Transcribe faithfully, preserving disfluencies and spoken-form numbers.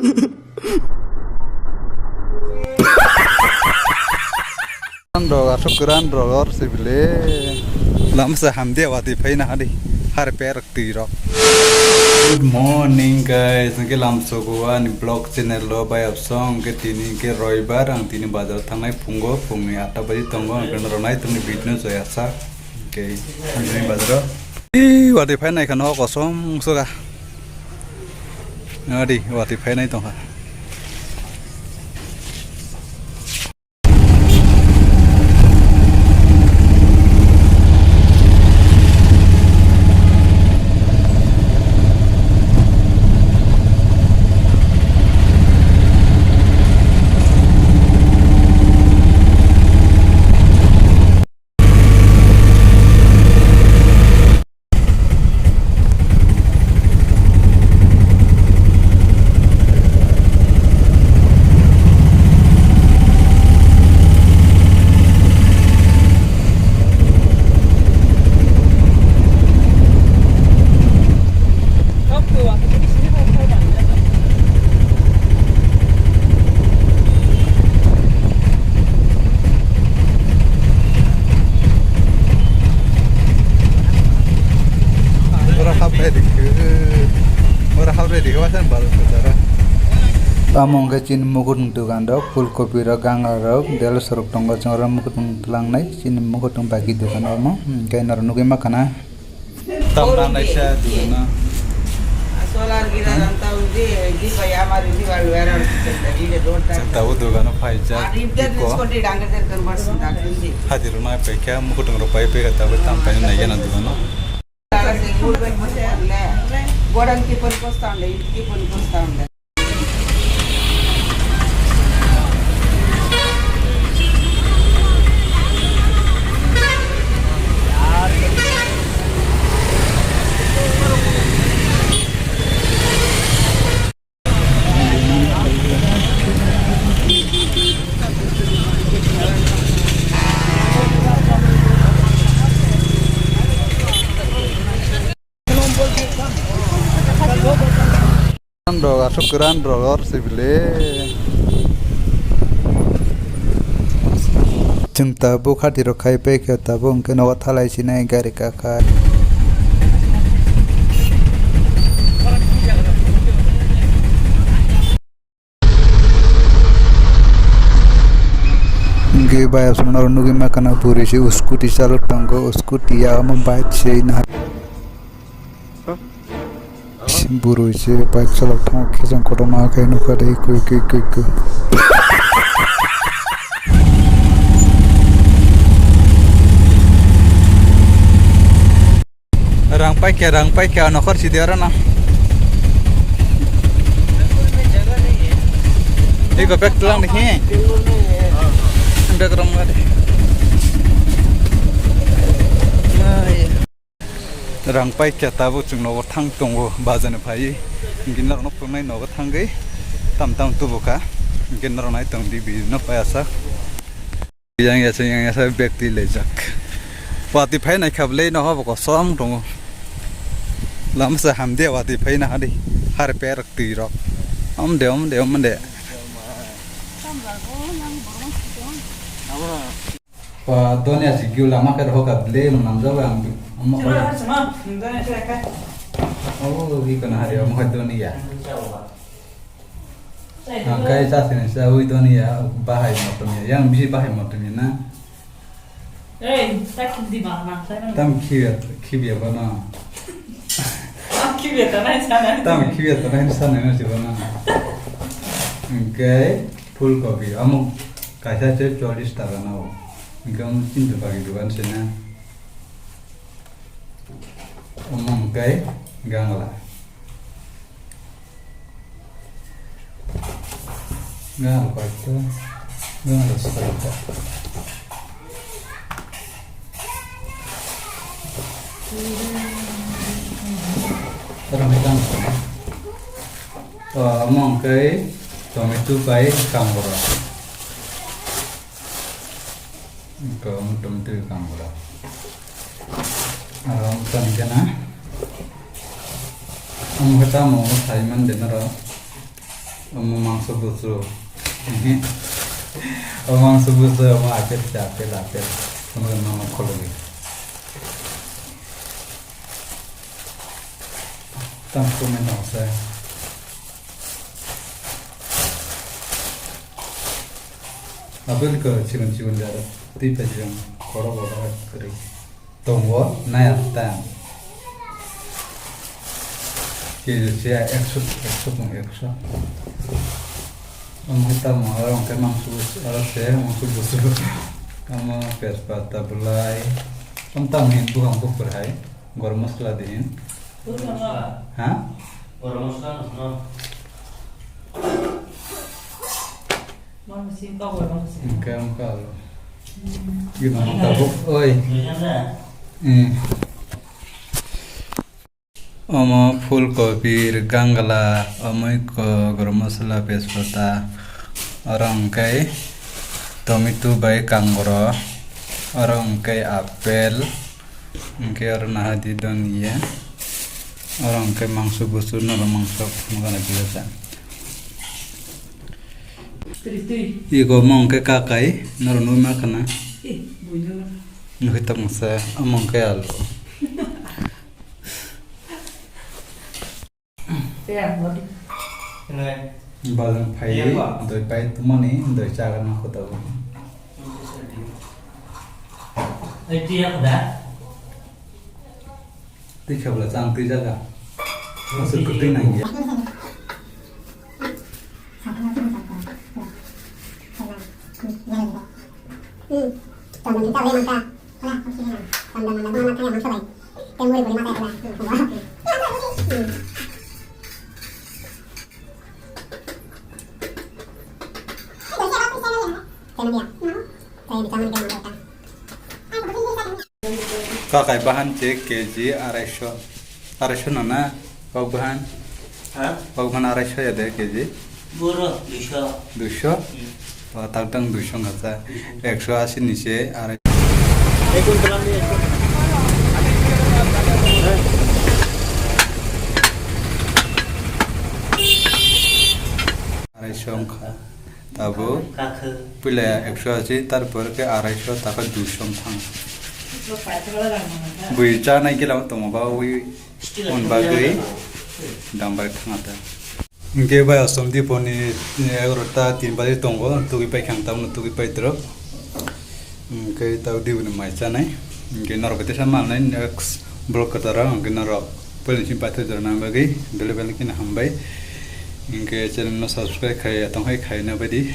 Rok aswk kwran rok or sibile. Lamsa hamdi watwi phaina hadi. Har per twi rok. Good morning guys. Hwnkhe lamsogo ani vlog channel o bai absong. Hwnkhe tini hwnkhe roibar, ang tini bazar thangnai phungo, phungni atta baji tongo. Hwnkhe norok nai tongni video no joya sa. Hwnkhe thangnai bazar o. Ih, watwi phainai khano kosom soga. Adi, watwi phainai tongkha. Ora hap ready. Ora hap ready. Wasan baru saudara. Tamo hwnkhe chini mukut ni dogan rok, phul kopi rok, ganga rok, del sorok tongo, chwng oro mukut tong twlangnai, chini mukut tong bagi dogan omo, hwnkhe norok nugwi mankha na. Tam na naisa dugana. Solar gira dan tahu di, di payamar di balu era. Chwng tabuk dugano phaijak. Iko. Hadi rok nai paikha, mukut tong rok pai paikha, tabuk tam paina nai gana dugano. Goran ki pon kostan le, ki pon kostan le. Rok aswk kwran rok or sibile. Chwng tabuk hati rok khai paikha, tabuk hwnkhe nogo thalai sinai gari kakhai. Hwnkhe bai aswk norok nugwi mankha na, bwrwi se scooty chalok tongo, scooty ya omo bike se na. Bwrwi se bike chalok tongo, khe chwng kotorma khe nukha de, koi, koi, koi, koi. Rang paikha, rang paikha, nokhor sidi aro no. Iko bag tulang di hi. Bag rom gadi. Rang paikha tabuk chwng nogo thang tongo, bazar ni phai. Hwnkhe norok no phunuknai nogo thangwi tam tam tubukha. Hwnkhe norok nai tong di, bini no paiyasak. Yang yasa, yang yasa bag twi laijak. Watwi phai naikha bwlai no hobo kosom tongo. Lamsa hamdi watwi phai na hadi. Har per twi rok. Om de, om de, om de. Pa doni asi giu lama kar hoka bwlai no manjak ang. Omo. Oh, iko na hari omo hai doni ya. Ang kai sa sini sa ui doni ya, bahai motom ya. Yang bisi bahai motom ya na. Ei, tak di ba na, sa na. Tam khibiya, khibiya ba na. Tam khibiya ta nai sa na. Tam khibiya ta nai sa na si ba na. Ang kai full copy. Amo kaisa se chollish taka na o. Ang kai amo chintu pagi dukan se na. Amo ang kai gangla. Ganal paita, ganal paita. Ora mai tang. Ah, mong kai, tomato pai, kambora. Iko mutum tu kang bro. Aro mutum kena. Ang kata mo saiman de naro. Omo mangso busu. Omo mangso busu, omo apple se apple, apple. Omo mama khologi. Tam kumi nangsa. Apple ko chikon chikon jaro. Twi pajirang khoro bodo kari. Tongo naya ta. Kg se ekso, ekso tong ekso. Omo tamo aro hwnkhe mangso busu, aro se mangso busu. Omo tejpata bwlai. Omo tamo hin bwkang bukur hai. Garam masala di hin. Garam masala. Ha? Garam masala no. Hwnkhe wngkha alo. Oi. Eh. Omo phul kopi, rwkangla, omo iko garam masala, tejpata, oro hwnkhe tomato bai kangoro, oro hwnkhe apple, hwnkhe oro naha di don ye, oro hwnkhe mangso busu, norok mangso phunukgana biya sa. Iko omo hwnkhe kakai, norok nugwi mankha na? Nugwi tongsa, omo hwnkhe alu. Bazar phai, doi pai tumani, doi chaga na khuda. Twi khabla chang twi jaga. Aswk kwtwi nangya. Kakai bahan se kg araisho. Araisho no na? Kok bahan? Ha? Kok bahan araisho ya de kg? Boro duisho. Duisho? Hmm. O, tak dang duisho ngacha. Ekso asi ni se arai. Araisho wngkha. Tabuk puila ekso asi, tarpor khe araisho, takha duisho thang. Bui chanai gila tongo ba ui on bagwi dam bai thangata. Hingke bai asom diponi egarota tin baji tongo, tugui pai khang tabno tugui pai torok. Hingke tabo diboni mai chanai. Hingke norok bai teisa malnai next vlog kwtaro, hingke norok poilini simi paithak jora nang bagwi belai belai kheno hambai. Hingke channel no subscribe khai ya tongkhai khaina baidi.